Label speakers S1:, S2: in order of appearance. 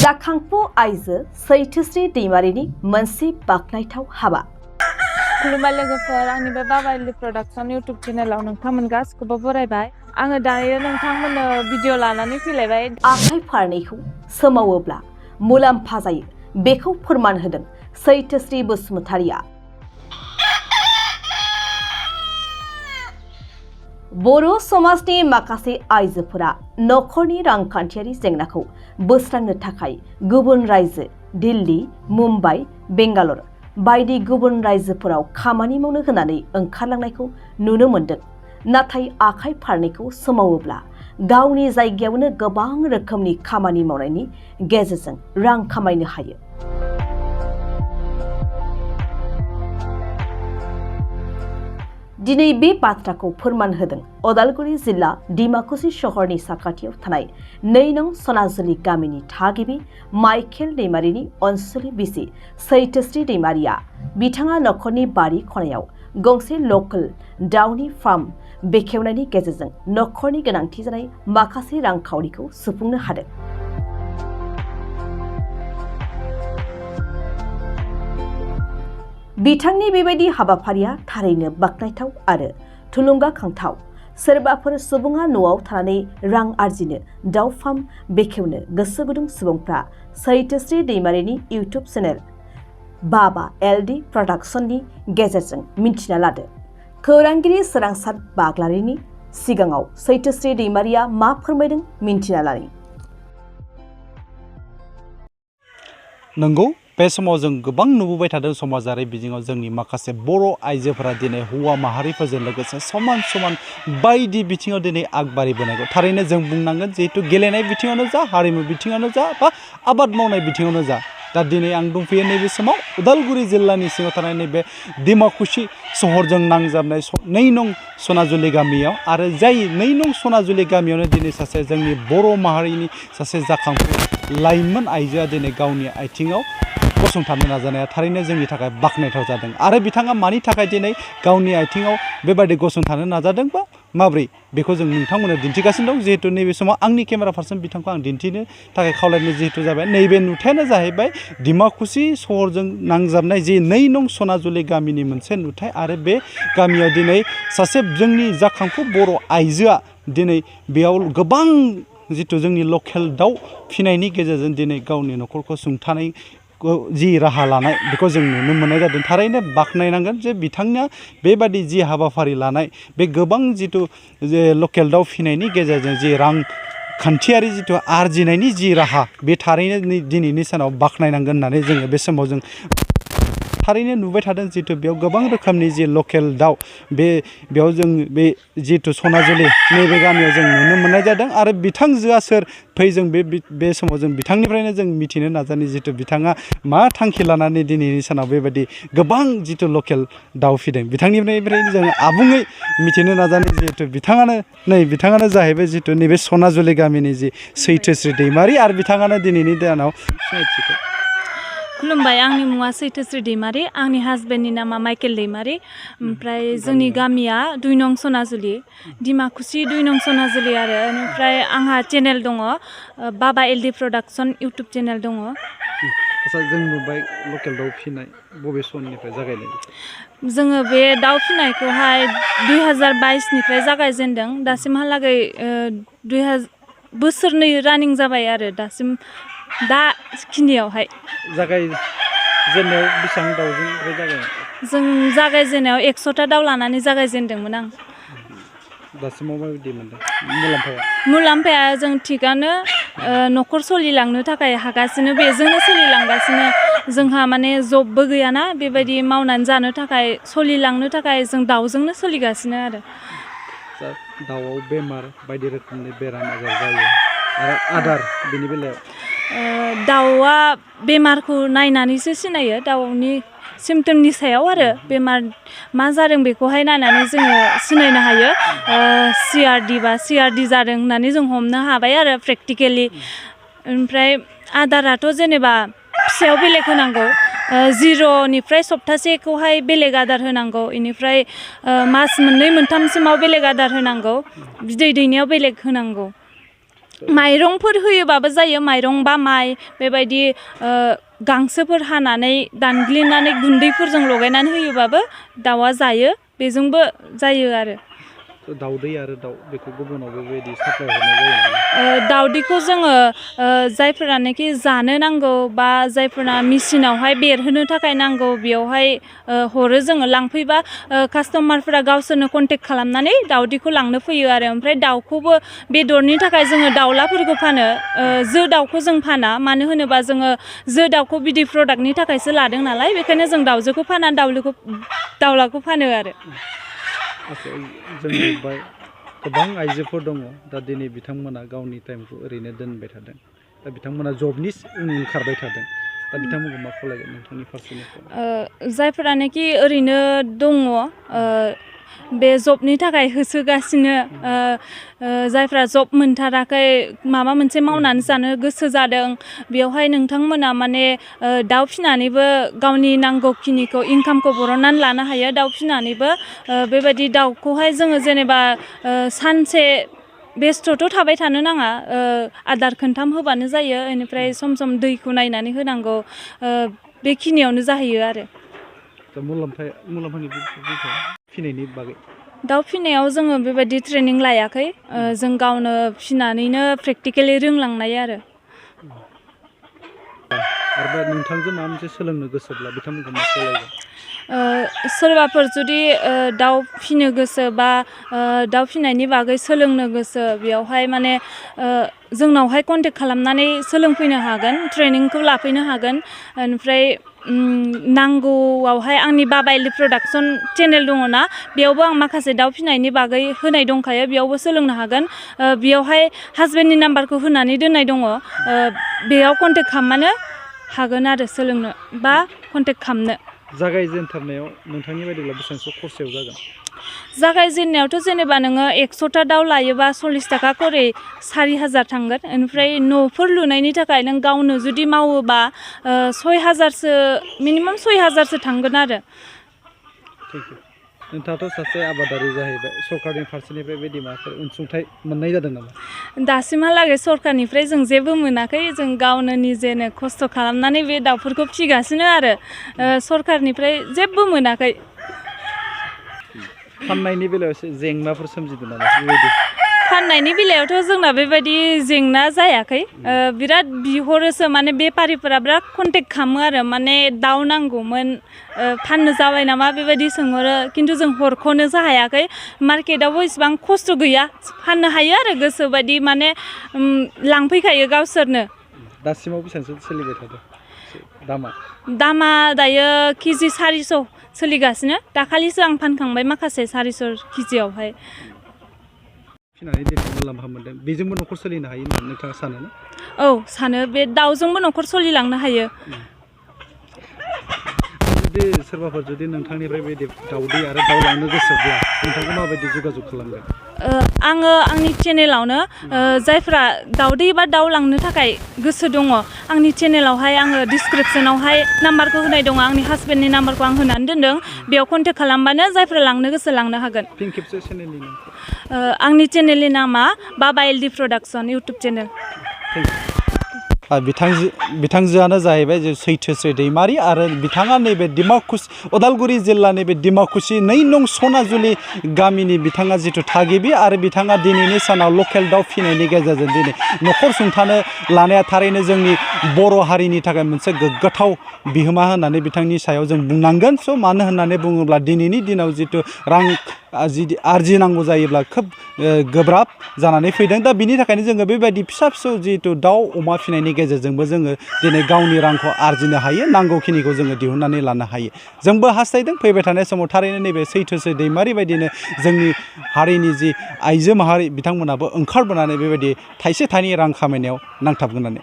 S1: जाखांफु आइजो सैथोस्रि दैमारिनि मोनसे बाखनायथाव हाबा।
S2: खुलुमबाय लोगोफोर, आंनि बे बाबा एलडि प्रडाक्शन इउट्यूब चेनेलाव नोंथांमोन गासिखौबो बरायबाय। आङो दायो नोंथांमोननो भिडिअ लानानै फैलायबाय।
S1: आखाइ फारनैखौ सोमावोब्ला मुलाम्फा जायो, बेखौ फोरमान होदों सैथोस्रि बसुमतारिया। बर' समाजनि माखासे आइजोफोरा नखरनि रांखान्थियारि जेंनाखौ बोस्रांनो थाखाय गुबुन रायजो दिल्ली, मुम्बाइ, बेंगालर बायदि गुबुन रायजोफोराव खामानि मावनो होनानै ओंखारलांनायखौ नुनो मोनदों। नाथाय आखाइ फारनैखौ सोमावोब्ला गावनि जायगायावनो गोबां रोखोमनि खामानि मावनायनि गेजेरजों रां खामायनो हायो। दिनै बे बाथ्राखौ फोरमान होदों उदालगुरि जिल्ला डिमाकुसि सहरनि साखाथियाव थानाय 2 नं सनाजुलि गामिनि थागिबि माइकेल दैमारिनि अनसुलि बिसि सैथोस्रि दैमारिया। बिथाङा नखरनि बारि खनायाव गंसे लकेल दाउनि फार्म बेखेवनायनि गेजेरजों नखरनि गोनांथि जानाय माखासे रांखावरिखौ सुफुंनो हादों। बिथांनि बेबायदि हाबाफारिया थारैनो बाखनायथाव आरो थुलुंगाखांथाव। सोरबाफोर सुबुङा न'आव थानानै रां आरजिनो दाउ फार्म बेखेवनो गोसो गुदुं सुबुंफ्रा सैथोस्रि दैमारिनि इउट्यूब चेनेल बाबा एलडि प्रडाक्शननि गेजेरजों मिन्थिना लादो। खौरांगिरि सोरांसार बाग्लारिनि सिगाङाव सैथोस्रि दैमारिया मा फोरमायदों मिन्थिना लानि।
S3: नंगौ, बे समाव जों गोबां नुबोबाय थादों समाजारि बिजोङाव जोंनि माखासे बर' आइजोफोरा दिनै हौवा माहारिफोरजों लोगोसे समान समान बायदि बिथिङाव दिनै आगबारिबोनायखौ थारैनो जों बुंनांगोन। जिहेतु गेलेनाय बिथिङावनो जा, हारिमु बिथिङावनो जा, बा आबाद मावनाय बिथिङावनो जा। दा दिनै आं दंफैयो नैबे समाव उदालगुरि जिल्लानि सिङाव थानाय नैबे डिमाकुसि सहरजों नांजाबनाय 2 नं सनाजुलि गामियाव। आरो जाय 2 नं सनाजुलि गामियावनो दिनै सासे जोंनि बर' माहारिनि सासे जाखांफु लाइमोन आइजोआ दिनै गावनि आथिङाव गसंथानो नाजानाया थारैनो जोंनि थाखाय बाखनायथाव जादों। आरो बिथाङा मानि थाखाय दिनै गावनि आथिङाव बेबायदि गसंथानो नाजादों बा माब्रै, बेखौ जों नोंथांमोननो दिन्थिगासिनो दं। जिहेतु नैबे समाव आंनि केमेरा पार्सन बिथांखौ आं दिन्थिनो थाखाय खावलायनाय जिहेतु जाबाय। नैबे नुथायानो जाहैबाय डिमाकुसि सहरजों नांजाबनाय जि 2 नं सनाजुलि गामिनि मोनसे नुथाय। आरो बे गामियाव दिनै सासे जोंनि जाखांफु बर' आइजोआ दिनै बेयाव गोबां जिथु जोंनि लकेल दाउ फिनायनि गेजेरजों दिनै गावनि नखरखौ सुंथानाय जि राहा लानाय बेखौ जों नुनो मोननाय जादों। थारैनो बाखनायनांगोन जे बिथांनिया बेबादि जि हाबाफारि लानाय, बे गोबां जिथु जे लकेल दाउ फिनायनि गेजेरजों जि रांखान्थियारि जिथु आरजिनायनि जि राहा, बे थारैनो दिनैनि सानाव बाखनायनांगोन होननानै जोङो बे समाव जों थारैनो नुबाय थादों। जिहेतु बेयाव गोबां रोखोमनि जि लकेल दाउ, बेयाव जों बे जिथु सनाजुलि नैबे गामियाव जों नुनो मोननाय जादों। आरो बिथांजोआ सोर, फै जों बे समाव जों बिथांनिफ्रायनो जों मिथिनो नाजानि जिथु बिथाङा मा थांखि लानानै दिनैनि सानाव बेबायदि गोबां जिथु लकेल दाउ फिदों। बिथांनिफ्रायनो जों आबुङै मिथिनो नाजानि। जिहेतु बिथाङानो जाहैबाय जिथु नैबे सनाजुलि गामिनि जि सैथोस्रि दैमारि। आरो बिथाङानो दिनैनि दानाव सिनायथिखौ।
S2: खुलुमबाय, आंनि मुङा सैथोस्रि दैमारि, आंनि हासबेन्डनि नामा माइकेल दैमारि। ओमफ्राय जोंनि गामिया 2 नं सनाजुलि, डिमाकुसि 2 नं सनाजुलि। आरो ओमफ्राय आंहा चेनेल दङ, बाबा एलडि प्रडाक्शन इउट्यूब चेनेल दङ।
S3: आচ্ছা, जों नुबाय लकेल दाउ फिनाय बबे समनिफ्राय जागायनाय?
S2: जोङो बे दाउ फिनायखौहाय 2022निफ्राय जागायजेनदों। दासिमहालागै 2 रानिं जाबाय आरो दासिम दाखिनियावहाय।
S3: जागायजेननायाव बेसेबां दाउजों जागायनाय?
S2: जों जागायजेननायाव 100टा दाउ लानानै जागायजेनदोंमोन आं।
S3: दासिमाव माबायदि मोनदों मुलाम्फाया?
S2: मुलाम्फाया जों थिगानो, न'खर सोलिलांनो थाखाय हागासिनो, बेजोंनो सोलिलांगासिनो। जोंहा माने जबबो गैयाना, बेबायदि मावनानै जानो थाखाय सोलिलांनो थाखाय जों दाउजोंनो सोलिगासिनो आरो।
S3: दाउआव बेमार बायदि रोखोमनि बेराम आजार जायो आरो आदार बेनि बेलायाव?
S2: दाउआ बेमारखौ नायनानैसो सिनायो, दाउनि सिमटमनि सायाव आरो बेमार मा जादों बेखौहाय नायनानै जोङो सिनायनो हायो। CRD बा CRD जादों होननानै जों हमनो हाबाय आरो प्रेक्टिकेलि। ओमफ्राय आदाराथ' जेनेबा फिसायाव बेलेग होनांगौ, 0निफ्राय सप्तासेखौहाय बेलेग आदार होनांगौ, बेनिफ्राय मास 2-3सिमाव बेलेग आदार होनांगौ, बिदै दैनायाव बेलेग होनांगौ। माइरंफोर होयोबाबो जायो, माइरं बा माइ बेबायदि गांसोफोर हानानै दानग्लिनानै गुन्दैफोरजों लगायनानै होयोबाबो दाउआ जायो, बेजोंबो जायो आरो।
S3: दाउदै आरो दाउ बेखौ गुबुनाव बेबायदि साप्लाय हरनाय जायो नामा?
S2: दाउदैखौ जोङो जायफोरानोखि जानो नांगौ बा जायफोरा मेचिनावहाय बेरहोनो थाखाय नांगौ बेयावहाय हरो जोङो। लांफैबा कास्टमारफोरा गावसोरनो कन्टेक्ट खालामनानै दाउदैखौ लांनो फैयो आरो। ओमफ्राय दाउखौबो बेदरनि थाखाय जोङो दाउलाफोरखौ फानो, जो दाउखौ जों फाना, मानो होनोबा जोङो जो दाउखौ बिदि प्रडाक्टनि थाखायसो लादों नालाय, बेखायनो जों दाउजोखौ फाना, दाउलाखौ फानो आरो।
S3: जोंनि गोबां आइजोफोर दङ दा दिनै बिथांमोना गावनि टाइमखौ ओरैनो दोनबाय थादों, दा बिथांमोना जबनि उन खारबाय थादों, दा बिथांमोनखौ मा खावलायगोन नोंथांनि फारसेनिफ्राय?
S2: जायफोरानोखि ओरैनो दङ, बे जबनि थाखाय होसोगासिनो, जायफ्रा जब मोनथाराखै, माबा मोनसे मावनानै जानो गोसो जादों, बेवहाय नोंथांमोना माने दाउ फिनानैबो गावनि नांगौखिनिखौ इनकामखौ बरननानै लानो हायो। दाउ फिनानैबो बेबायदि दाउखौहाय जोङो जेनेबा सानसे बेस्थ'थ' थाबाय थानो नाङा, आदार खोन्थाम होबानो जायो, बेनिफ्राय सम सम दैखौ नायनानै होनांगौ, बेखिनियावनो जाहैयो आरो। मुलाम्फानि
S3: फिनायनि बागै
S2: दाउ फिनायाव जोङो बेबायदि ट्रेनिं लायाखै, जों गावनो फिनानैनो प्रेक्टिकेलि रोंलांनाय आरो।
S3: आरो नोंथांजों माबा मोनसे सोलोंनो गोसोब्ला बिथांमोनखौ मा खावलायगोन?
S2: सोरबाफोर जुदि दाउ फिनो गोसो बा दाउ फिनायनि बागै सोलोंनो गोसो, बेयावहाय माने जोंनावहाय कन्टेक्ट खालामनानै सोलोंफैनो हागोन, ट्रेनिंखौ लाफैनो हागोन। ओमफ्राय नांगौआवहाय आंनि बाबाइलि प्रडाक्सन चेनेल दङ ना, बेयावबो आं माखासे दाउ फिनायनि बागै होनाय दंखायो, बेयावबो सोलोंनो हागोन। बेयावहाय हासबेन्डनि नाम्बारखौ होनानै दोननाय दङ, बेयाव कन्टेक्ट खालामबानो हागोन आरो सोलोंनो बा कन्टेक्ट खालामनो।
S3: जागायजेनथारनायाव नोंथांनि बायदिब्ला बेसेबांसो खरसायाव जागोन?
S2: जागायजेननायावथ' जेनेबा नोङो 100टा दाउ लायोबा 40 थाखा खरै 4000 थांगोन। ओमफ्राय न'फोर लुनायनि थाखाय नों गावनो जुदि मावोबा 6000सो, मिनिमाम 6000सो थांगोन आरो।
S3: नोंथाङाथ' सासे आबादारि जाहैबाय, सरकारनि फारसेनिफ्राय बेबायदि माबाफोर अनसुंथाइ मोननाय जादों नामा?
S2: दासिमहालागै सरकारनिफ्राय जों जेबो मोनाखै, जों गावनो निजेनो खस्थ' खालामनानै बे दाउफोरखौ फिगासिनो आरो, सरकारनिफ्राय जेबो मोनाखै।
S3: फाननायनि बेलायाव एसे जेंनाफोर सोमजिदों नामा बेबायदि?
S2: फाननायनि बेलायावथ' जोंना बेबायदि जेंना जायाखै, बिराद बिहरोसो, माने बेफारिफोरा बिराद कन्टेक्ट खालामो आरो, माने दाउ नांगौमोन, फाननो जाबाय नामा बेबायदि सोंहरो, खिन्थु जों हरख'नोसो हायाखै। मार्केटआवबो इसिबां खस्थ' गैया, फाननो हायो आरो गोसोबायदि, माने लांफैखायो गावसोरनो।
S3: दासिमाव बेसेबांसो सोलिबाय थादों दामा?
S2: दामा दायो केजि 400 सोलिगासिनो, दाखालिसो आं फानखांबाय माखासे 400 केजियावहाय।
S3: फिनानै दिनै मुलाम्फा मोनदों, बेजोंबो न'खर सोलिनो हायो होननानै नोंथाङा सानो ना?
S2: औ सानो, बे दाउजोंबो न'खर सोलिलांनो हायो।
S3: जुदि सोरबाफोर जुदि नोंथांनिफ्राय बेबायदि दाउदै आरो दाउ लांनो गोसोब्ला नोंथांखौ माबायदि जगाजग खालामगोन?
S2: आङो आंनि चेनेलावनो जायफ्रा दाउदै बा दाउ लांनो थाखाय गोसो दङ, आंनि चेनेलावहाय आङो डिसक्रिपसनावहाय नाम्बारखौ होनाय दङ, आंनि हासबेन्डनि नाम्बारखौ आं होनानै दोनदों, बेयाव कन्टेक्ट खालामबानो जायफ्रा लांनो गोसो लांनो हागोन।
S3: फिन खेबसे चेनेलनि नामखौ?
S2: आंनि चेनेलनि नामा बाबाइलि प्रडाक्सन इउटुब चेनेल।
S3: बिथांजोआनो जाहैबाय जे सैथोस्रि दैमारि, आरो बिथाङा नैबे उदालगुरि जिल्लानि बे डिमाकुसि 2 नं सनाजुलि गामिनि बिथाङा जिथु थागिबि, आरो बिथाङा दिनैनि सानाव लकेल दाउ फिनायनि गेजेरजों दिनै न'खर सुंथानो लानाया थारैनो जोंनि बर' हारिनि थाखाय मोनसे गोग्गाथाव बिहोमा होननानै बिथांनि सायाव जों बुंनांगोन। स' मानो होननानै बुङोब्ला दिनैनि दिनाव जिथु रां आरजिनांगौ जायोब्ला खोब गोब्राब जानानै फैदों। दा बिनि थाखायनो जोङो बेबायदि फिसा फिसौ जिथु दाउ अमा फिनायनि गेजेरजोंबो जोङो दिनै गावनि रांखौ आरजिनो हायो, नांगौखिनिखौ जोङो दिहुननानै लानो हायो। जोंबो हास्थायदों फैबाय थानाय समाव थारैनो नैबे सैथोस्रि दैमारि बायदिनो जोंनि हारिनि जि आइजो माहारि बिथांमोनाबो ओंखारबोनानै बेबायदि थाइसे थाइनै रां खामायनायाव नांथाबगोन होननानै